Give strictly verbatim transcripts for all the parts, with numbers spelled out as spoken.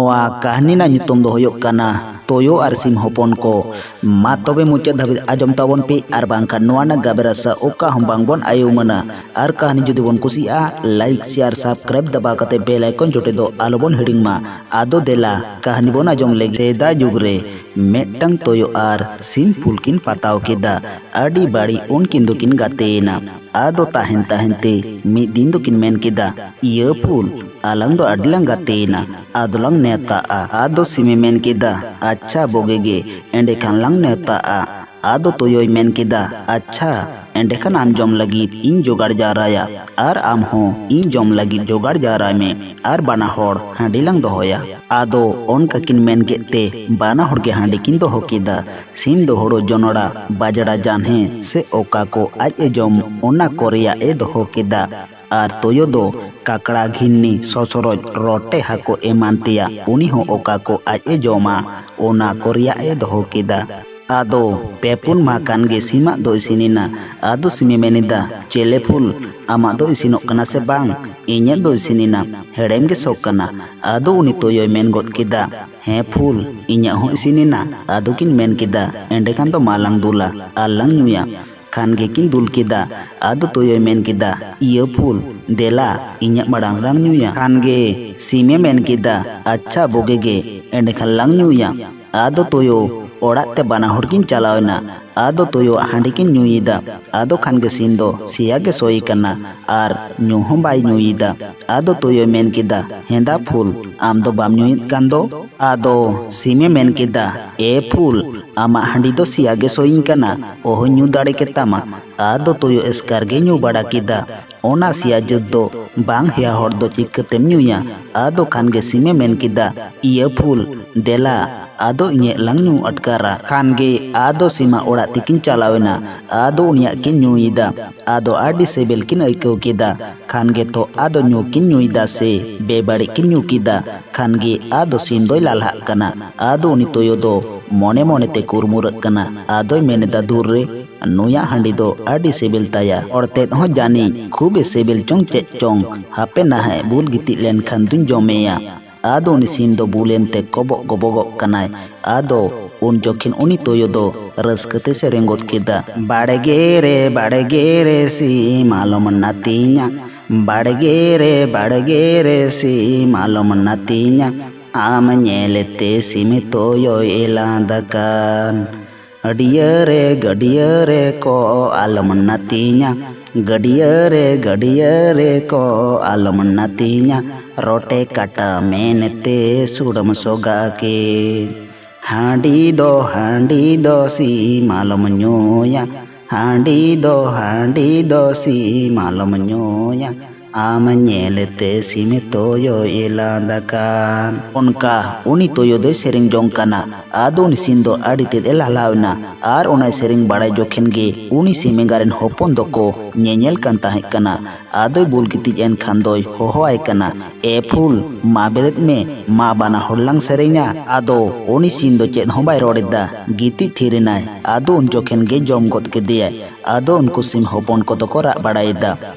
ᱱᱚᱣᱟ ᱠᱟᱹᱦᱱᱤ ᱨᱮᱱᱟᱜ ᱧᱩᱛᱩᱢ ᱫᱚ ᱦᱩᱭᱩᱜ ᱠᱟᱱᱟ ᱛᱳᱭᱳ ᱟᱨ ᱥᱤᱢ ᱦᱚᱯᱚᱱ ᱠᱚ᱾ ᱢᱟ ᱛᱚᱵᱮ ᱢᱩᱪᱟᱹᱫ ᱫᱷᱟᱹᱵᱤᱡ ᱟᱸᱡᱚᱢ ᱛᱟᱵᱚᱱ ᱯᱮ, ᱟᱨ ᱵᱟᱝᱠᱷᱟᱱ ᱱᱚᱣᱟ ᱨᱮᱱᱟᱜ ᱜᱟᱵᱮ ᱨᱟᱥᱟ ᱚᱠᱟ ᱦᱚᱸ ᱵᱟᱝᱵᱚᱱ ᱟᱭᱩᱢᱟᱹᱱᱟ᱾ ᱟᱨ ᱠᱟᱹᱦᱱᱤ ᱡᱩᱫᱤ ᱵᱚᱱ ᱠᱩᱥᱤᱭᱟᱜᱼᱟ, like, share, subscribe ᱫᱟᱵᱟᱣ ᱠᱟᱛᱮ bell icon ᱡᱚᱴᱮᱫ ᱫᱚ ᱟᱞᱚᱵᱚᱱ ᱦᱤᱲᱤᱧ ᱢᱟ᱾ ᱟᱫᱚ ᱫᱮᱞᱟ ᱠᱟᱹᱦᱱᱤ ᱵᱚᱱ ᱟᱸᱡᱚᱢ ᱞᱮᱜᱮ᱾ ᱥᱮᱫᱟᱭ ᱡᱩᱜᱽ ᱨᱮ ᱢᱤᱫᱴᱟᱝ ᱛᱳᱭᱳ ᱟᱨ ᱥᱤᱢ ᱯᱷᱩᱞ ᱠᱤᱱ ᱯᱟᱛᱟᱣ ᱠᱮᱫᱟ᱾ ᱟᱹᱰᱤ ᱵᱟᱹᱲᱤᱡ ᱩᱱᱠᱤᱱ ᱫᱚᱠᱤᱱ ᱜᱟᱛᱮᱭᱮᱱᱟ᱾ ᱟᱫᱚ ᱛᱟᱦᱮᱱ ᱛᱟᱦᱮᱱ ᱛᱮ ᱢᱤᱫ ᱫᱤᱱ ᱫᱚᱠᱤᱱ ᱢᱮᱱ ᱠᱮᱫᱟ, ᱤᱭᱟᱹ ᱯᱷᱩᱞ, ᱟᱞᱟᱝ ᱫᱚ ᱟᱹᱰᱤ ᱞᱟᱝ ᱜᱟᱛᱮᱭᱮᱱᱟ, ᱟᱫᱚ ᱞᱟᱝ ᱱᱮᱣᱛᱟᱜᱼᱟ᱾ ᱟᱫᱚ ᱥᱤᱢᱮ ᱢᱮᱱ ᱠᱮᱫᱟ, ᱟᱪᱪᱷᱟ ᱵᱳᱜᱮ ᱜᱮ, ᱮᱸᱰᱮᱠᱷᱟᱱ ᱞᱟᱝ ᱱᱮᱣᱛᱟᱜᱼᱟ᱾ ᱟᱫᱚ ᱛᱳᱭᱳᱭ ᱢᱮᱱ ᱠᱮᱫᱟ, ᱟᱪᱪᱷᱟ, ᱮᱸᱰᱮᱠᱷᱟᱱ ᱟᱢ ᱡᱚᱢ ᱞᱟᱹᱜᱤᱫ ᱤᱧ ᱡᱚᱜᱟᱲ ᱡᱟᱣᱨᱟᱭᱟ, ᱟᱨ ᱟᱢ ᱦᱚᱸ ᱤᱧ ᱡᱚᱢ ᱞᱟᱹᱜᱤᱫ ᱡᱚᱜᱟᱲ ᱡᱟᱣᱨᱟᱭ ᱢᱮ, ᱟᱨ ᱵᱟᱱᱟ ᱦᱚᱲ ᱦᱟᱺᱰᱤ ᱞᱟᱝ ᱫᱚᱦᱚᱭᱟ᱾ ᱟᱫᱚ ᱚᱱᱠᱟ ᱠᱤᱱ ᱢᱮᱱ ᱠᱮᱫ ᱛᱮ ᱵᱟᱱᱟ ᱦᱚᱲ ᱜᱮ ᱦᱟᱺᱰᱤ ᱠᱤᱱ ᱫᱚᱦᱚ ᱠᱮᱫᱟ᱾ ᱥᱤᱢ ᱫᱚ ᱦᱳᱲᱳ ᱡᱚᱱᱚᱲᱟ, ᱵᱟᱡᱽᱲᱟ ᱡᱟᱱᱦᱮ ᱥᱮ ᱚᱠᱟ ᱠᱚ ᱟᱡ ᱮ ᱡᱚᱢ, ᱚᱱᱟ ᱠᱚ ᱨᱮᱭᱟᱜ ᱮ ᱫᱚᱦᱚ ᱠᱮᱫᱟ᱾ ᱟᱨ ᱛᱳᱭᱳ ᱫᱚ ᱠᱟᱠᱲᱟ, ᱜᱷᱤᱱᱱᱤ, ᱥᱚᱥᱚᱨᱚᱡ, ᱨᱚᱴᱮ, ᱦᱟᱹᱠᱩ ᱮᱢᱟᱱ ᱛᱮᱭᱟᱜ, ᱩᱱᱤ ᱦᱚᱸ ᱚᱠᱟ ᱠᱚ ᱟᱡ ᱮ ᱡᱚᱢᱟ, ᱚᱱᱟ ᱠᱚ ᱨᱮᱭᱟᱜ ᱮ ᱫᱚᱦᱚ ᱠᱮᱫᱟ᱾ ᱟᱫᱚ ᱯᱮ ᱯᱩᱱ ᱢᱟᱦᱟ ᱠᱟᱱ ᱜᱮ ᱥᱤᱢᱟᱜ ᱫᱚ ᱤᱥᱤᱱ ᱮᱱᱟ᱾ ᱟᱫᱚ ᱥᱤᱢᱮ ᱢᱮᱱ ᱮᱫᱟ, ᱪᱮᱞᱮ ᱯᱷᱩᱞ, ᱟᱢᱟᱜ ᱫᱚ ᱤᱥᱤᱱᱚᱜ ᱠᱟᱱᱟ ᱥᱮ ᱵᱟᱝ? ᱤᱧᱟᱹᱜ ᱫᱚ ᱤᱥᱤᱱ ᱮᱱᱟ, ᱦᱮᱲᱮᱢ ᱜᱮ ᱥᱚ ᱠᱟᱱᱟ᱾ ᱟᱫᱚ ᱩᱱᱤ ᱛᱳᱭᱳᱭ ᱢᱮᱱ ᱜᱚᱫ ᱠᱮᱫᱟ, ᱦᱮᱸ ᱯᱷᱩᱞ, ᱤᱧᱟᱹᱜ ᱦᱚᱸ ᱤᱥᱤᱱ ᱮᱱᱟ᱾ ᱟᱫᱚ ᱠᱤᱱ ᱢᱮᱱ ᱠᱮᱫᱟ, ᱮᱸᱰᱮᱠᱷᱟᱱ ᱫᱚ ᱢᱟ ᱞᱟᱝ ᱫᱩᱞᱟ ᱟᱨ ᱞᱟᱝ ᱧᱩᱭᱟ᱾ ᱠᱷᱟᱱ ᱜᱮ ᱠᱤᱱ ᱫᱩᱞ ᱠᱮᱫᱟ᱾ ᱟᱫᱚ ᱛᱳᱭᱳᱭ ᱢᱮᱱ ᱠᱮᱫᱟ, ᱤᱭᱟᱹ ᱯᱷᱩᱞ, ᱫᱮᱞᱟ ᱤᱧᱟᱹᱜ ᱢᱟᱲᱟᱝ ᱞᱟᱝ ᱧᱩᱭᱟ᱾ ᱠᱷᱟᱱ ᱜᱮ ᱥᱤᱢᱮ ᱢᱮᱱ ᱠᱮᱫᱟ, ᱟᱪᱪᱷᱟ ᱵᱳᱜᱮ ᱜᱮ, ᱮᱸᱰᱮᱠᱷᱟᱱ ᱞᱟᱝ ᱧᱩᱭᱟ᱾ ᱟᱫᱚ ᱛᱳᱭᱳ ᱚᱲᱟᱜ ᱛᱮ ᱵᱟᱱᱟ ᱦᱚᱲ ᱠᱤᱱ ᱪᱟᱞᱟᱣ ᱮᱱᱟ᱾ ᱟᱫᱚ ᱛᱳᱭᱳᱣᱟᱜ ᱦᱟᱺᱰᱤ ᱠᱤᱱ ᱧᱩᱭᱮᱫᱟ᱾ ᱟᱫᱚ ᱠᱷᱟᱱ ᱜᱮ ᱥᱤᱢ ᱫᱚ ᱥᱮᱭᱟ ᱜᱮ ᱥᱚᱭᱮ ᱠᱟᱱᱟ ᱟᱨ ᱧᱩ ᱦᱚᱸ ᱵᱟᱭ ᱧᱩᱭᱮᱫᱟ᱾ ᱟᱫᱚ ᱛᱳᱭᱳᱭ ᱢᱮᱱ ᱠᱮᱫᱟ, ᱦᱮᱸᱫᱟ ᱯᱷᱩᱞ, ᱟᱢ ᱫᱚ ᱵᱟᱢ ᱧᱩᱭᱮᱫ ᱠᱟᱱ ᱫᱚ? ᱟᱫᱚ ᱥᱤᱢᱮ ᱢᱮᱱ ᱠᱮᱫᱟ, ᱮ ᱯᱷᱩᱞ, ᱟᱢᱟᱜ ᱦᱟᱺᱰᱤ ᱫᱚ ᱥᱮᱭᱟ ᱜᱮ ᱥᱚᱭᱤᱧ ᱠᱟᱱᱟ, ᱚᱦᱚᱧ ᱧᱩ ᱫᱟᱲᱮ ᱠᱮᱛᱟᱢᱟ᱾ ᱟᱫᱚ ᱛᱳᱭᱳ ᱮᱥᱠᱟᱨ ᱜᱮ ᱧᱩ ᱵᱟᱲᱟ ᱠᱮᱫᱟ᱾ ᱚᱱᱟ ᱥᱮᱭᱟ ᱡᱟᱹᱛ ᱫᱚ ᱵᱟᱝ ᱦᱮᱭᱟ ᱦᱚᱲ ᱫᱚ ᱪᱤᱠᱟᱹᱛᱮᱢ ᱧᱩᱭᱟ? ᱟᱫᱚ ᱠᱷᱟᱱ ᱜᱮ ᱥᱤᱢᱮ ᱢᱮᱱ ᱠᱮᱫᱟ, ᱤᱭᱟᱹ ᱯᱷᱩᱞ, ᱫᱮᱞᱟ, ᱟᱫᱚ ᱤᱧᱟᱹᱜ ᱞᱟᱝ ᱧᱩ ᱟᱴᱠᱟᱨᱟ᱾ ᱠᱷᱟᱱ ᱜᱮ ᱟᱫᱚ ᱥᱤᱢᱟᱜ ᱚᱲᱟᱜ ᱛᱮᱠᱤᱱ ᱪᱟᱞᱟᱣ ᱮᱱᱟ᱾ ᱟᱫᱚ ᱩᱱᱤᱭᱟᱜ ᱠᱤᱱ ᱧᱩᱭᱮᱫᱟ᱾ ᱟᱫᱚ ᱟᱹᱰᱤ ᱥᱤᱵᱤᱞ ᱠᱤᱱ ᱟᱹᱭᱠᱟᱹᱣ ᱠᱮᱫᱟ᱾ ᱠᱷᱟᱱ ᱜᱮ ᱛᱚ ᱟᱫᱚ ᱧᱩ ᱠᱤᱱ ᱧᱩᱭᱮᱫᱟ ᱥᱮ ᱵᱮᱵᱟᱹᱲᱤᱡ ᱠᱤᱱ ᱧᱩ ᱠᱮᱫᱟ᱾ ᱠᱷᱟᱱ ᱜᱮ ᱟᱫᱚ ᱥᱤᱢ ᱫᱚᱭ ᱞᱟᱞᱦᱟᱜ ᱠᱟᱱᱟ᱾ ᱟᱫᱚ ᱩᱱᱤ ᱛᱳᱭᱳ ᱫᱚ ᱢᱚᱱᱮ ᱢᱚᱱᱮ ᱛᱮ ᱠᱩᱨᱢᱩᱨᱟᱹᱜ ᱠᱟᱱᱟ᱾ ᱟᱫᱚᱭ ᱢᱮᱱ ᱮᱫᱟ, ᱫᱷᱩᱨ ᱨᱮ, ᱱᱩᱭᱟᱜ ᱦᱟᱺᱰᱤ ᱫᱚ ᱟᱹᱰᱤ ᱥᱤᱵᱤᱞ ᱛᱟᱭᱟ᱾ ᱦᱚᱲ ᱛᱮᱫ ᱦᱚᱸ ᱡᱟᱹᱱᱤᱡ ᱠᱷᱩᱵ ᱮ ᱥᱤᱵᱤᱞ ᱪᱚᱝ ᱪᱮᱫ ᱪᱚᱝ᱾ ᱦᱟᱯᱮ ᱱᱟᱦᱟᱜ ᱵᱩᱞ ᱜᱤᱛᱤᱡ ᱞᱮᱱᱠᱷᱟᱱ ᱫᱩᱧ ᱡᱚᱢᱮᱭᱟ᱾ ᱟᱫᱚ ᱩᱱᱤ ᱥᱤᱢ ᱫᱚ ᱵᱩᱞᱮᱱ ᱛᱮ ᱠᱚᱵᱚᱜ ᱠᱚᱵᱚᱜᱚᱜ ᱠᱟᱱᱟᱭ᱾ ᱟᱫᱚ ᱩᱱ ᱡᱚᱠᱷᱮᱱ ᱩᱱᱤ ᱛᱳᱭᱳ ᱫᱚ ᱨᱟᱹᱥᱠᱟᱹ ᱛᱮ ᱥᱮᱨᱮᱧ ᱜᱚᱫ ᱠᱮᱫᱟ, "ᱵᱟᱲᱜᱮ ᱨᱮ, ᱵᱟᱲᱜᱮ ᱨᱮ ᱥᱤᱢ ᱟᱞᱚᱢ ᱱᱟᱹᱛᱤᱧᱟ, ᱵᱟᱲᱜᱮ ᱨᱮ, ᱵᱟᱲᱜᱮ ᱨᱮ ᱥᱤᱢ ᱟᱞᱚᱢ ᱱᱟᱹᱛᱤᱧᱟ, ᱟᱢ ᱧᱮᱞᱛᱮ ᱥᱤᱢ ᱛᱳᱭᱳᱭ ᱞᱟᱸᱫᱟᱠᱟᱱ᱾ ᱦᱟᱹᱰᱤᱭᱟᱹ ᱨᱮ, ᱜᱟᱹᱰᱭᱟᱹ ᱨᱮ ᱠᱚ ᱟᱞᱚᱢ ᱱᱟᱹᱛᱤᱧᱟ, ᱜᱟᱹᱰᱭᱟᱹ ᱨᱮ, ᱜᱟᱹᱰᱭᱟᱹ ᱨᱮ ᱠᱚ ᱟᱞᱚᱢ ᱱᱟᱹᱛᱤᱧᱟ, ᱨᱚᱴᱮ ᱠᱟᱴᱟ ᱢᱮᱱᱛᱮ ᱥᱩᱲᱟᱹᱢ ᱥᱚᱜᱟ ᱠᱮᱫ᱾ ᱦᱟᱺᱰᱤ ᱫᱚ, ᱦᱟᱺᱰᱤ ᱫᱚ ᱥᱤᱢ ᱟᱞᱚᱢ ᱧᱩᱭᱟ, ᱦᱟᱺᱰᱤ ᱫᱚ, ᱦᱟᱺᱰᱤ ᱫᱚ ᱥᱤᱢ ᱟᱞᱚᱢ ᱧᱩᱭᱟ, ᱟᱢ ᱧᱮᱞᱛᱮ ᱥᱤᱢ ᱛᱳᱭᱳᱭ ᱞᱟᱸᱫᱟᱠᱟᱱ᱾" ᱚᱱᱠᱟ ᱩᱱᱤ ᱛᱳᱭᱳ ᱫᱚᱭ ᱥᱮᱨᱮᱧ ᱡᱚᱝ ᱠᱟᱱᱟ᱾ ᱟᱫᱚ ᱩᱱᱤ ᱥᱤᱢ ᱫᱚ ᱟᱹᱰᱤ ᱛᱮᱫ ᱮ ᱞᱟᱞᱦᱟᱣ ᱮᱱᱟ᱾ ᱟᱨ ᱚᱱᱟᱭ ᱥᱮᱨᱮᱧ ᱵᱟᱲᱟᱭ ᱡᱚᱠᱷᱮᱱ ᱜᱮ ᱩᱱᱤ ᱥᱤᱢ ᱮᱸᱜᱟ ᱨᱮᱱ ᱦᱚᱯᱚᱱ ᱫᱚᱠᱚ ᱧᱮᱧᱮᱞ ᱠᱟᱱ ᱛᱟᱦᱮᱸ ᱠᱟᱱᱟ᱾ ᱟᱫᱚᱭ ᱵᱩᱞ ᱜᱤᱛᱤᱡ ᱮᱱ ᱠᱷᱟᱱ ᱫᱚᱭ ᱦᱚᱦᱚᱣᱟᱭ ᱠᱟᱱᱟ, "ᱮ ᱯᱷᱩᱞ, ᱢᱟ ᱵᱮᱨᱮᱫ ᱢᱮ, ᱢᱟ ᱵᱟᱱᱟ ᱦᱚᱲ ᱞᱟᱝ ᱥᱮᱨᱮᱧᱟ᱾" ᱟᱫᱚ ᱩᱱᱤ ᱥᱤᱢ ᱫᱚ ᱪᱮᱫ ᱦᱚᱸ ᱵᱟᱭ ᱨᱚᱲ ᱮᱫᱟ, ᱜᱤᱛᱤᱡ ᱛᱷᱤᱨ ᱮᱱᱟᱭ᱾ ᱟᱫᱚ ᱩᱱ ᱡᱚᱠᱷᱮᱱ ᱜᱮ ᱡᱚᱢ ᱜᱚᱫ ᱠᱮᱫᱮᱭᱟᱭ᱾ ᱟᱫᱚ ᱩᱱᱠᱩ ᱥᱤᱢ ᱦᱚᱯᱚᱱ ᱠᱚᱫᱚ ᱠᱚ ᱨᱟᱜ ᱵᱟᱲᱟᱭᱮᱫᱟ᱾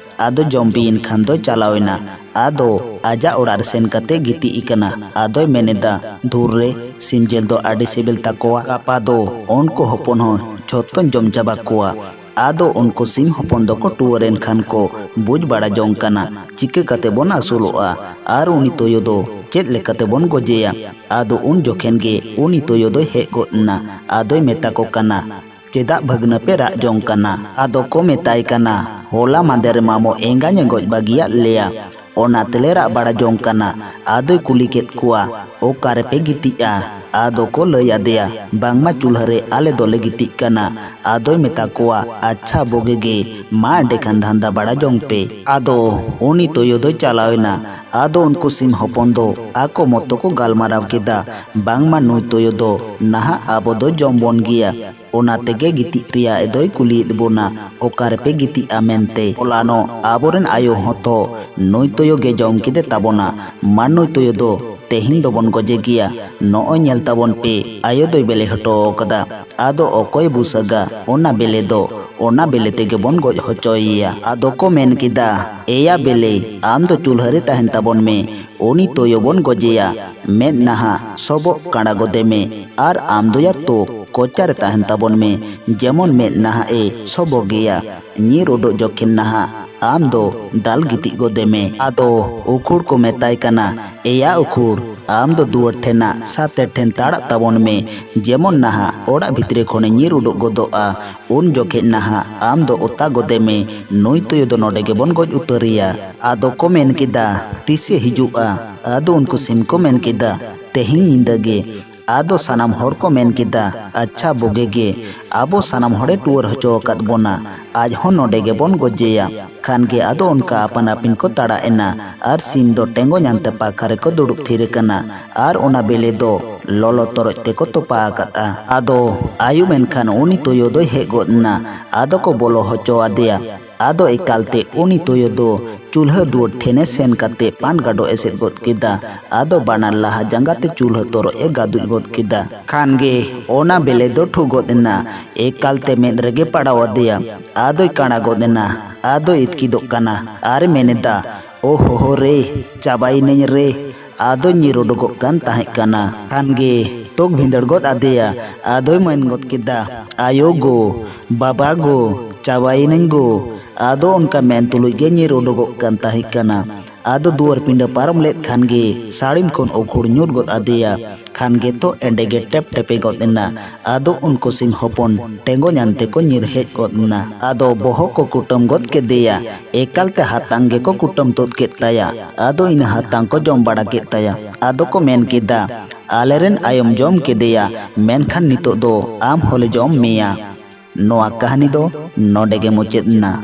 ᱟᱫᱚ ᱡᱚᱢ ᱵᱤᱭᱮᱱ ᱠᱷᱟᱱ ᱫᱚᱭ ᱪᱟᱞᱟᱣ ᱮᱱᱟ᱾ ᱟᱫᱚ ᱟᱡᱟᱜ ᱚᱲᱟᱜ ᱨᱮ ᱥᱮᱱ ᱠᱟᱛᱮ ᱜᱤᱛᱤᱡ ᱟᱠᱟᱱᱟ᱾ ᱟᱫᱚᱭ ᱢᱮᱱ ᱮᱫᱟ, "ᱫᱷᱩᱨ ᱨᱮ, ᱥᱤᱢ ᱡᱤᱞ ᱫᱚ ᱟᱹᱰᱤ ᱥᱤᱵᱤᱞ ᱛᱟᱠᱚᱣᱟ᱾" ᱜᱟᱯᱟ ᱫᱚ ᱩᱱᱠᱩ ᱦᱚᱯᱚᱱ ᱦᱚᱸ ᱡᱷᱚᱛᱚᱧ ᱡᱚᱢ ᱪᱟᱵᱟ ᱠᱚᱣᱟ᱾ ᱟᱫᱚ ᱩᱱᱠᱩ ᱥᱤᱢ ᱦᱚᱯᱚᱱ ᱫᱚᱠᱚ ᱴᱩᱣᱟᱹᱨ ᱮᱱ ᱠᱷᱟᱱ ᱠᱚ ᱵᱩᱡᱽ ᱵᱟᱲᱟ ᱡᱚᱝ ᱠᱟᱱᱟ, ᱪᱤᱠᱟᱹ ᱠᱟᱛᱮ ᱵᱚᱱ ᱟᱹᱥᱩᱞᱚᱜᱼᱟ ᱟᱨ ᱩᱱᱤ ᱛᱳᱭᱳ ᱫᱚ ᱪᱮᱫ ᱞᱮᱠᱟᱛᱮ ᱵᱚᱱ ᱜᱚᱡᱮᱭᱟ᱾ ᱟᱫᱚ ᱩᱱ ᱡᱚᱠᱷᱮᱱ ᱜᱮ ᱩᱱᱤ ᱛᱳᱭᱳ ᱫᱚᱭ ᱦᱮᱡ ᱜᱚᱫ ᱮᱱᱟ᱾ ᱟᱫᱚᱭ ᱢᱮᱛᱟ ᱠᱚ ᱠᱟᱱᱟ, "ᱪᱮᱫᱟᱜ ᱵᱷᱟᱹᱜᱽᱱᱟᱹ ᱯᱮ ᱨᱟᱜ ᱡᱚᱝ ᱠᱟᱱᱟ?" ᱟᱫᱚ ᱠᱚ ᱢᱮᱛᱟᱭ ᱠᱟᱱᱟ, "ᱦᱚᱞᱟ ᱢᱟᱸᱫᱮᱨ ᱢᱟᱢᱚ ᱮᱸᱜᱟᱧ ᱮ ᱜᱚᱡ ᱵᱟᱹᱜᱤᱭᱟᱫ ᱞᱮᱭᱟ, ᱚᱱᱟ ᱛᱮᱞᱮ ᱨᱟᱜ ᱵᱟᱲᱟ ᱡᱚᱝ ᱠᱟᱱᱟ᱾" ᱟᱫᱚᱭ ᱠᱩᱞᱤ ᱠᱮᱫ ᱠᱚᱣᱟ, "ᱚᱠᱟ ᱨᱮᱯᱮ ᱜᱤᱛᱤᱡᱼᱟ?" ᱟᱫᱚ ᱠᱚ ᱞᱟᱹᱭ ᱟᱫᱮᱭᱟ, "ᱵᱟᱝᱢᱟ ᱪᱩᱞᱦᱟᱹ ᱨᱮ ᱟᱞᱮ ᱫᱚᱞᱮ ᱜᱤᱛᱤᱡ ᱠᱟᱱᱟ᱾" ᱟᱫᱚᱭ ᱢᱮᱛᱟ ᱠᱚᱣᱟ, "ᱟᱪᱪᱷᱟ, ᱵᱩᱜᱤ ᱜᱮ, ᱢᱟ ᱮᱸᱰᱮᱠᱷᱟᱱ ᱫᱷᱟᱱᱫᱟ ᱵᱟᱲᱟ ᱡᱚᱝ ᱯᱮ᱾" ᱟᱫᱚ ᱩᱱᱤ ᱛᱳᱭᱳ ᱫᱚᱭ ᱪᱟᱞᱟᱣ ᱮᱱᱟ᱾ ᱟᱫᱚ ᱩᱱᱠᱩ ᱥᱤᱢ ᱦᱚᱯᱚᱱ ᱫᱚ ᱟᱠᱚ ᱢᱚᱛᱚ ᱠᱚ ᱜᱟᱞᱢᱟᱨᱟᱣ ᱠᱮᱫᱟ, ᱵᱟᱝᱢᱟ ᱱᱩᱭ ᱛᱳᱭᱳ ᱫᱚ ᱱᱟᱦᱟᱜ ᱟᱵᱚ ᱫᱚ ᱡᱚᱢ ᱵᱚᱱ ᱜᱮᱭᱟ᱾ ᱚᱱᱟ ᱛᱮᱜᱮ ᱜᱤᱛᱤᱡ ᱨᱮᱭᱟᱜ ᱫᱚᱭ ᱠᱩᱞᱤᱭᱮᱫ ᱵᱚᱱᱟ, ᱚᱠᱟ ᱨᱮᱯᱮ ᱜᱤᱛᱤᱡᱼᱟ ᱢᱮᱱᱛᱮ᱾ ᱦᱚᱞᱟᱱᱚᱜ ᱟᱵᱚᱨᱮᱱ ᱟᱭᱳ ᱦᱚᱸᱛᱚ ᱱᱩᱭ ᱛᱳᱭᱳ ᱜᱮ ᱡᱚᱢ ᱠᱮᱫᱮ ᱛᱟᱵᱚᱱᱟ᱾ ᱢᱟ ᱱᱩᱭ ᱛᱳᱭᱳ ᱫᱚ ᱛᱮᱦᱮᱧ ᱫᱚᱵᱚᱱ ᱜᱚᱡᱮ ᱜᱮᱭᱟ᱾ ᱱᱚᱜᱼᱚᱭ ᱧᱮᱞ ᱛᱟᱵᱚᱱ ᱯᱮ, ᱟᱭᱳ ᱫᱚᱭ ᱵᱮᱞᱮ ᱦᱚᱴᱚ ᱟᱠᱟᱫᱟ᱾ ᱟᱫᱚ ᱚᱠᱚᱭ ᱵᱩᱥᱟᱹᱜᱟ, ᱚᱱᱟ ᱵᱮᱞᱮ ᱫᱚ ᱚᱱᱟ ᱵᱮᱞᱮ ᱛᱮᱜᱮ ᱵᱚᱱ ᱜᱚᱡ ᱦᱚᱪᱚᱭᱮᱭᱟ᱾ ᱟᱫᱚ ᱠᱚ ᱢᱮᱱ ᱠᱮᱫᱟ, ᱮᱭᱟ ᱵᱮᱞᱮ, ᱟᱢ ᱫᱚ ᱪᱩᱞᱦᱟᱹ ᱨᱮ ᱛᱟᱦᱮᱱ ᱛᱟᱵᱚᱱ ᱢᱮ, ᱩᱱᱤ ᱛᱳᱭᱳ ᱵᱚᱱ ᱜᱚᱡᱮᱭᱟ᱾ ᱢᱮᱫ ᱱᱟᱦᱟᱜ ᱥᱚᱵᱚᱜ ᱠᱟᱬᱟ ᱜᱚᱫᱮ ᱢᱮ, ᱟᱨ ᱟᱢ ᱫᱚᱭᱟ ᱛᱚ ᱠᱚᱪᱟ ᱨᱮ ᱛᱟᱦᱮᱱ ᱛᱟᱵᱚᱱ ᱢᱮ, ᱡᱮᱢᱚᱱ ᱢᱮᱫ ᱱᱟᱦᱟᱜ ᱮ ᱥᱚᱵᱚᱜᱮᱭᱟ᱾ ᱧᱤᱨ ᱩᱰᱩᱠ ᱡᱚᱠᱷᱮᱱ ᱱᱟᱦᱟᱜ ᱟᱢ ᱫᱚ ᱫᱟᱞ ᱜᱤᱛᱤᱡ ᱜᱚᱫᱮ ᱢᱮ᱾ ᱟᱫᱚ ᱩᱠᱷᱩᱲ ᱠᱚ ᱢᱮᱛᱟᱭ ᱠᱟᱱᱟ, ᱮᱭᱟ ᱩᱠᱷᱩᱲ, ᱟᱢ ᱫᱚ ᱫᱩᱣᱟᱹᱨ ᱴᱷᱮᱱᱟᱜ ᱥᱟᱛᱮ ᱴᱷᱮᱱ ᱛᱟᱲᱟᱜ ᱛᱟᱵᱚᱱ ᱢᱮ, ᱡᱮᱢᱚᱱ ᱱᱟᱦᱟᱜ ᱚᱲᱟᱜ ᱵᱷᱤᱛᱨᱤ ᱠᱷᱚᱱᱮ ᱧᱤᱨ ᱩᱰᱩᱠ ᱜᱚᱫᱚᱜᱼᱟ, ᱩᱱ ᱡᱚᱠᱷᱮᱡ ᱱᱟᱦᱟᱜ ᱟᱢ ᱫᱚ ᱚᱛᱟ ᱜᱚᱫᱮ ᱢᱮ, ᱱᱩᱭ ᱛᱩᱭᱩ ᱫᱚ ᱱᱚᱰᱮ ᱜᱮᱵᱚᱱ ᱜᱚᱡ ᱩᱛᱟᱹᱨᱮᱭᱟ᱾ ᱟᱫᱚ ᱠᱚ ᱢᱮᱱ ᱠᱮᱫᱟ, ᱛᱤᱥᱮ ᱦᱤᱡᱩᱜᱼᱟ? ᱟᱫᱚ ᱩᱱᱠᱩ ᱥᱤᱢ ᱠᱚ ᱢᱮᱱ ᱠᱮᱫᱟ, ᱛᱮᱦᱮᱧ ᱧᱤᱫᱟᱹ ᱜᱮ᱾ ᱟᱫᱚ ᱥᱟᱱᱟᱢ ᱦᱚᱲ ᱠᱚ ᱢᱮᱱ ᱠᱮᱫᱟ, ᱟᱪᱪᱷᱟ, ᱵᱩᱜᱤ ᱜᱮ, ᱟᱵᱚ ᱥᱟᱱᱟᱢ ᱦᱚᱲᱮ ᱴᱩᱣᱟᱹᱨ ᱦᱚᱪᱚ ᱟᱠᱟᱫ ᱵᱚᱱᱟ, ᱟᱡ ᱦᱚᱸ ᱱᱚᱰᱮ ᱜᱮᱵᱚᱱ ᱜᱚᱡᱮᱭᱟ᱾ ᱠᱷᱟᱱ ᱜᱮ ᱟᱫᱚ ᱚᱱᱠᱟ ᱟᱯᱟᱱ ᱟᱹᱯᱤᱱ ᱠᱚ ᱛᱟᱲᱟᱜ ᱮᱱᱟ, ᱟᱨ ᱥᱤᱢ ᱫᱚ ᱴᱮᱸᱜᱚ ᱧᱟᱱᱛᱮ ᱯᱟᱠᱷᱟ ᱨᱮᱠᱚ ᱫᱩᱲᱩᱵ ᱛᱷᱤᱨ ᱟᱠᱟᱱᱟ, ᱟᱨ ᱚᱱᱟ ᱵᱮᱞᱮ ᱫᱚ ᱞᱚᱞᱚ ᱛᱚᱨᱚᱡ ᱛᱮᱠᱚ ᱛᱚᱯᱟ ᱟᱠᱟᱫᱼᱟ᱾ ᱟᱫᱚ ᱟᱹᱭᱩᱵ ᱮᱱᱠᱷᱟᱱ ᱩᱱᱤ ᱛᱩᱭᱩ ᱫᱚᱭ ᱦᱮᱡ ᱜᱚᱫ ᱮᱱᱟ᱾ ᱟᱫᱚ ᱠᱚ ᱵᱚᱞᱚ ᱦᱚᱪᱚ ᱟᱫᱮᱭᱟ᱾ ᱟᱫᱚ ᱮᱠᱟᱞᱛᱮ ᱩᱱᱤ ᱛᱩᱭᱩ ᱫᱚ ᱪᱩᱞᱦᱟᱹ ᱫᱩᱣᱟᱹᱨ ᱴᱷᱮᱱᱮ ᱥᱮᱱ ᱠᱟᱛᱮ ᱯᱟᱱ ᱜᱟᱰᱚ ᱮᱥᱮᱫ ᱜᱚᱫ ᱠᱮᱫᱟ᱾ ᱟᱫᱚ ᱵᱟᱱᱟᱨ ᱞᱟᱦᱟ ᱡᱟᱸᱜᱟ ᱛᱮ ᱪᱩᱞᱦᱟᱹ ᱛᱚᱨᱚᱡ ᱮ ᱜᱟᱫᱩᱡ ᱜᱚᱫ ᱠᱮᱫᱟ᱾ ᱠᱷᱟᱱ ᱜᱮ ᱚᱱᱟ ᱵᱮᱞᱮ ᱫᱚ ᱴᱷᱩ ᱜᱚᱫ ᱮᱱᱟ᱾ ᱮᱠᱟᱞᱛᱮ ᱢᱮᱫ ᱨᱮᱜᱮ ᱯᱟᱲᱟᱣ ᱟᱫᱮᱭᱟ᱾ ᱟᱫᱚᱭ ᱠᱟᱬᱟ ᱜᱚᱫ ᱮᱱᱟ᱾ ᱟᱫᱚᱭ ᱤᱛᱠᱤᱫᱚᱜ ᱠᱟᱱᱟ ᱟᱨ ᱢᱮᱱᱮᱫᱟ, ᱳ ᱦᱳ ᱦᱳ ᱨᱮ, ᱪᱟᱵᱟᱭᱤᱱᱟᱹᱧ ᱨᱮ᱾ ᱟᱫᱚ ᱧᱤᱨ ᱩᱰᱩᱠᱚᱜ ᱠᱟᱱ ᱛᱟᱦᱮᱸ ᱠᱟᱱᱟ᱾ ᱠᱷᱟᱱ ᱜᱮ ᱛᱚᱠ ᱵᱷᱤᱸᱫᱟᱹᱲ ᱜᱚᱫ ᱟᱫᱮᱭᱟ᱾ ᱟᱫᱚᱭ ᱢᱮᱱ ᱜᱚᱫ ᱠᱮᱫᱟ, ᱟᱭᱳ ᱜᱳ, ᱵᱟᱵᱟ ᱜᱳ, ᱪᱟᱵᱟᱭᱤᱱᱟᱹᱧ ᱜᱳ᱾ ᱟᱫᱚ ᱚᱱᱠᱟ ᱢᱮᱱ ᱛᱩᱞᱩᱡ ᱜᱮ ᱧᱤᱨ ᱩᱰᱩᱠᱚᱜ ᱠᱟᱱ ᱛᱟᱦᱮᱸ ᱠᱟᱱᱟ᱾ ᱟᱫᱚ ᱫᱩᱣᱟᱹᱨ ᱯᱤᱸᱰᱟᱹ ᱯᱟᱨᱚᱢ ᱞᱮᱫ ᱠᱷᱟᱱ ᱜᱮ ᱥᱟᱹᱲᱤᱢ ᱠᱷᱚᱱ ᱩᱠᱷᱩᱲ ᱧᱩᱨ ᱜᱚᱫ ᱟᱫᱮᱭᱟ᱾ ᱠᱷᱟᱱ ᱜᱮ ᱛᱚ ᱮᱸᱰᱮ ᱜᱮ ᱴᱮᱯ ᱴᱮᱯᱮ ᱜᱚᱫ ᱮᱱᱟ᱾ ᱟᱫᱚ ᱩᱱᱠᱩ ᱥᱤᱢ ᱦᱚᱯᱚᱱ ᱴᱮᱸᱜᱚ ᱧᱟᱱ ᱛᱮᱠᱚ ᱧᱤᱨ ᱦᱮᱡ ᱜᱚᱫ ᱮᱱᱟ᱾ ᱟᱫᱚ ᱵᱚᱦᱚᱜ ᱠᱚ ᱠᱩᱴᱟᱹᱢ ᱜᱚᱫ ᱠᱮᱫᱮᱭᱟ᱾ ᱮᱠᱟᱞ ᱛᱮ ᱦᱟᱛᱟᱝ ᱜᱮᱠᱚ ᱠᱩᱴᱟᱹᱢ ᱛᱩᱫ ᱠᱮᱫ ᱛᱟᱭᱟ᱾ ᱟᱫᱚ ᱤᱱᱟᱹ ᱦᱟᱛᱟᱝ ᱠᱚ ᱡᱚᱢ ᱵᱟᱲᱟ ᱠᱮᱫ ᱛᱟᱭᱟ᱾ ᱟᱫᱚ ᱠᱚ ᱢᱮᱱ ᱠᱮᱫᱟ, ᱟᱞᱮᱨᱮᱱ ᱟᱭᱳᱢ ᱡᱚᱢ ᱠᱮᱫᱮᱭᱟ, ᱢᱮᱱᱠᱷᱟᱱ ᱱᱤᱛᱚᱜ ᱫᱚ ᱟᱢ ᱦᱚᱸᱞᱮ ᱡᱚᱢ ᱢᱮᱭᱟ᱾ ᱱᱚᱣᱟ ᱠᱟᱹᱦᱱᱤ ᱫᱚ ᱱᱚᱰᱮ ᱜᱮ ᱢᱩᱪᱟᱹᱫ ᱮᱱᱟ᱾